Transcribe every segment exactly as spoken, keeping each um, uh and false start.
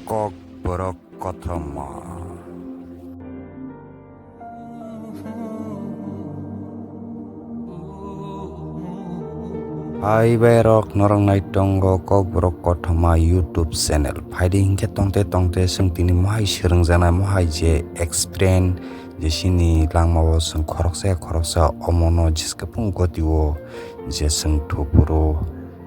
Kokborok kothoma. Hai bai rok, norok nai tongo Kokborok kothoma YouTube channel. Phaidi hinkhe tongte tongte chwng tini mohai swrwngjaknai, mohai je explain je chini langmao chwng khoroksa khoroksa omono jeskhe phung gotio je chwng thupuru,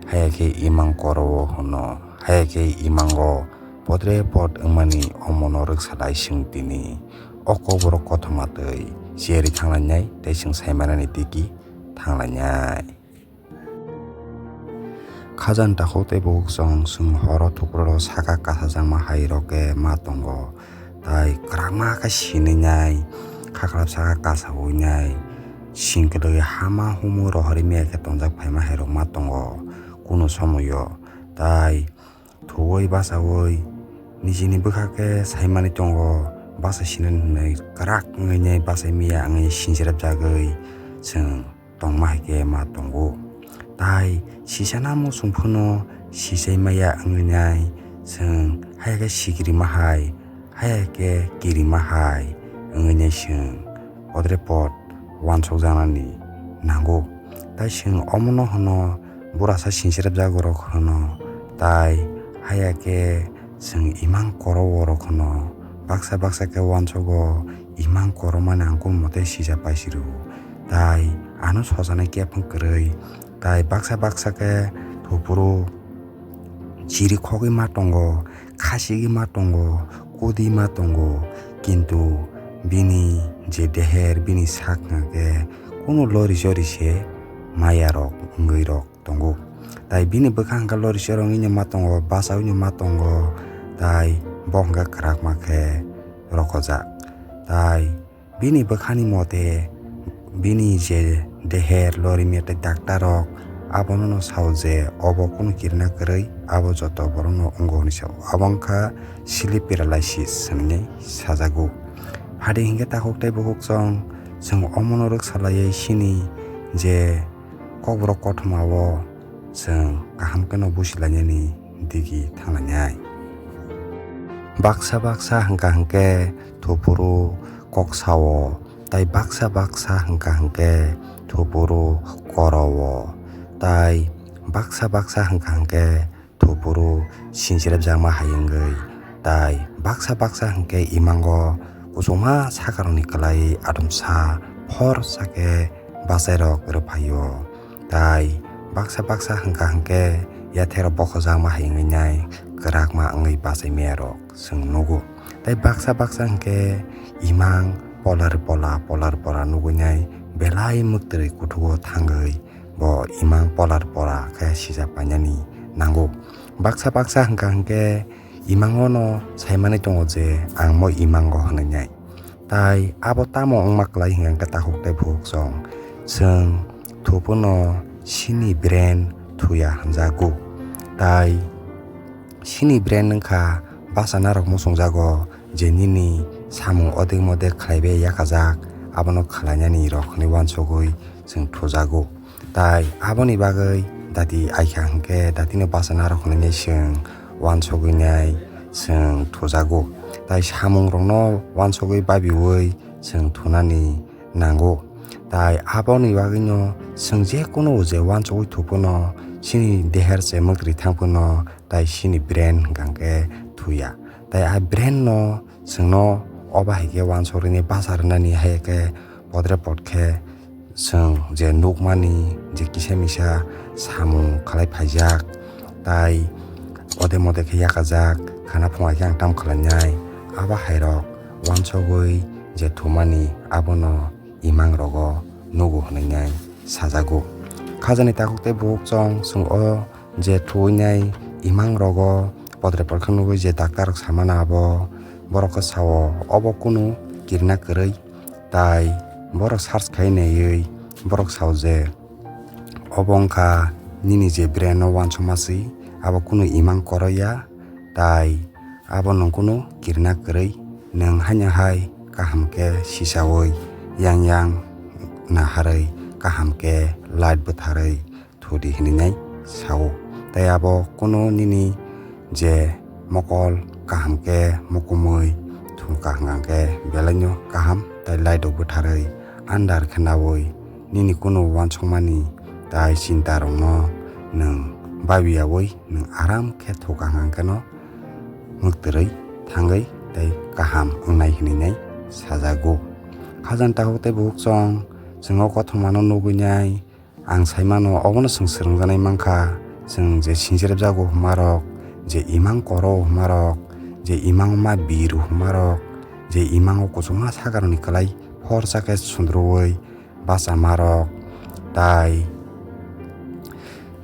haya khe imang koro o hwno, haya khe imango podre pod wngmani omono rwksalai chwng tini o Kokborok kothoma twi cheri thanglainai tei chwng saimanani tiki thanglainai. Khajani takhuk tei bukhuk chwng chwng horo thupuro saka kasajakma hai rok khe ma tongo. Tai kwrakma khe sinwi nai, khaklap saka kasawi nai, singkwlwi hama humu rohorwi miya khe tongjak phaima hai rok ma tongo kunu somoyo. Tai thuwi bachawi nijini bwkha khe saimani tongo, bacha sinani hwnwi kwrak wngwi nai bachai miya wngwi sinchirapjagwi chwng tongma hai khe ma tongo. Tai sisana muchung phano sichai maya wngwi nai chwng haya khe sikrima hai, haya khe kirima hai wngwi nai chwng podre pod uansukjaknani nango. Tai chwng omono hwno burasa sinchirapjago rok hwno, tai haya khe chwng imang koro o rok hwno baksa baksa khe uansugo, imang koromani ang kunu mote sijak paisirw, tai ano sojanai khe phang kwrwi, tai baksa baksa khe thupuru chiri khogwi ma tongo, khasigwi ma tongo, kudi ma tongo, kintu bini je deher, bini sak hwnkhe kunu lori chori se maya rok wngwi rok tongo. Tai bini bwkha hwnkhe lori chorongwino ma tongo, bachawino ma tongo, tai bo hwnkhe kwrakma khe rokojak. Tai bini bwkhani mote bini je deher lori mete daktar rok abono no sao je obo kunu kirna kwrwi, abo joto borokno wngo hwnwi sao. Abo wngkha sleep paralysis hwnwi sajago. Hadi hinkhe takhuk tei bukhuk chwng, chwng omono rwksa laiwi sini je Kokborok kothoma o chwng kaham kheno busi lainani digi thanglainai. Baksa baksa hwnkha hwnkhe thupuru kok sao, tai baksa baksa hwnkha hwnkhe thupuru koro o, tai baksa baksa hwnkha hwnkhe thupuru sinchirapjakma hai wngwi, tai baksa baksa hwnkhe imango kuchukma sakarokni kwlai atomsa phorsa khe bachairok rwphaio. Tai baksa baksa hwnkha hwnkhe yatherok bokhojakma hai wngwi nai kwrakma wngwi bachai maya rok chwng nugo. Tai baksa baksa hwnkhe imang polar pola, polar pola nugwi nai belai mwktwi kuthugo thangwi bo imang polar pora khe sijak painani nango. Baksa baksa hwnkha hwnkhe imangono saimani tongo je ang mo imango hwnwi nai. Tai abo tamo wngma kwlai hwnkha hwnkhe takhuk tei bukhuk chwng, chwng thupuno sini brain thuya hwnjago. Tai sini brain wngkha bachanarok muchungjago je nini samung odik modik khlaibai yakajak, abono khlainani rok hwnwi uansugwi chwng thujago. Tai aboni bagwi dati aikha hwnkhe datino bachanarok hwnwi chwng uansugwi nai chwng thujago. Tai samungrokno uansugwi babiui chwng thunani nango. Tai aboni bagwino chwng je kunu je uansugwi thuphano chini deher se mwktwi thangphano tai chini brain hwnkha hwnkhe thuya. Tai a brain no chwngno obo hai khe uansugrini bacha rwnani hai khe podre pod khe chwng je nukmani je kisa misa samung khlai phaijak, tai ode mode khe yakajak, khana phunga khe ang tamo khlainai, abo hai rok uansugwi je thumani abono imang rogo nugo hwnwi nai sajago. Khajani takhuk tei bukhuk chwng, chwng o je thuwi nai imang rogo podre pod khe nugwi je daktar rok samano abo, borok khe sao obo kunu kirna kwrwi, tai borok search khai naiwi borok sao je obo wngkha nini je brain o uansukma se, abo kunu imang koro ya, tai abo nwng kunu kirna kwrwi, nwng haino hai kaham khe sisaui yang yang naharwi kaham khe light bwtharwi thudi hinwi nai sao. Tai abo kunu nini je mokol kaham khe mukumui thung kaham khe belaino kaham tei laidok bwtharwi andar khe naui nini kunu uansukmani tei chinta rokno nwng babiyaui nwng aram khe thung kaham kheno mwktwrwi thangwi tei kaham wngnai hwnwi nai sajago. Khajani takhuk tei bukhuk chwng, chwng o kothomano nugwi nai, ang sai mano obono chwng swrwngjaknai mankha, chwng je sinchirwkjago hwnmarok, je imang koro hwnmarok, je imango ma biru hwnmarok, je imango kuchukma sakarokni kwlai phorsa khe sundrui, bachamarok, tai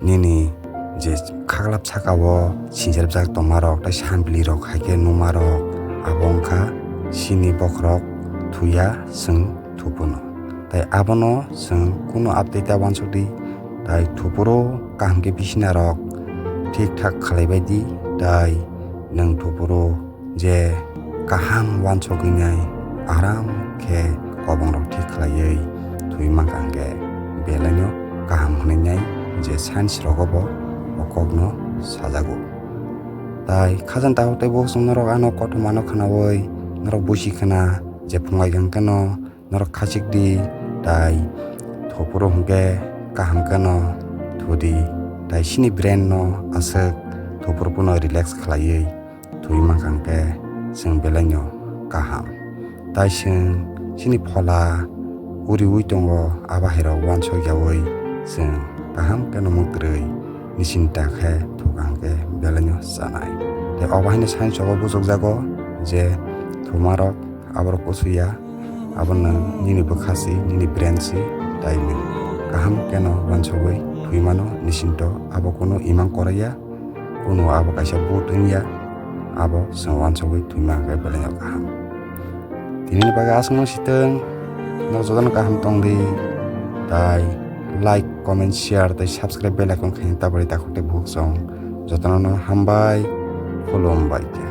nini je khaklap sakao sinchirjak tongmarok tai sambilirok hai khe nukmarok, abo wngkha chini bokhorok thuya chwng thupuno. Tai abono chwng kunu update ta uansukdi, tai thupuro kaham khe bisinarok thik thak khlaibaidi, tai nwng thupuro je kaham uansukgwi nai aram khe kobongrok thik khlaiwi thwi mankha hwnkhe belaino kaham hwnwi nai je science rogo bo o kokno sajago. Tai khajani takhuk tei bukhuk chwng norok ano kothomano khwnaui norok buisi khwna je phunglai hwnkhe no norok khachik di, tai thopuro hwnkhe kaham kheno thudi, tai chini brain no aswk thopuro phano relax khlaiwi thwi mankha hwnkhe chwng belaino kaham. Tai chwng chini phola uriui tongo, abo hairok uansuk yaui chwng kaham kheno mwktwrwi nisinta khe thukang khe belaino chanai. Tai obo haino science o bujukjago je thumarok aborok kusuya, abono nini bwkha si, nini brain si, tai nwng kaham kheno uansugwi thwimano nisinto abo kunu imang koraya, kunu abo kaisa but wngya, abo chwng uansugwi thwima hwnkhe belaino kaham. Tinini bagwi aswkno sitwng, nok jotono kaham tongdi, tai like, comment, share tai subscribe bell icon khaina tabari takhuk tei bukhuk chwng jotono hambai, khulumbai khe.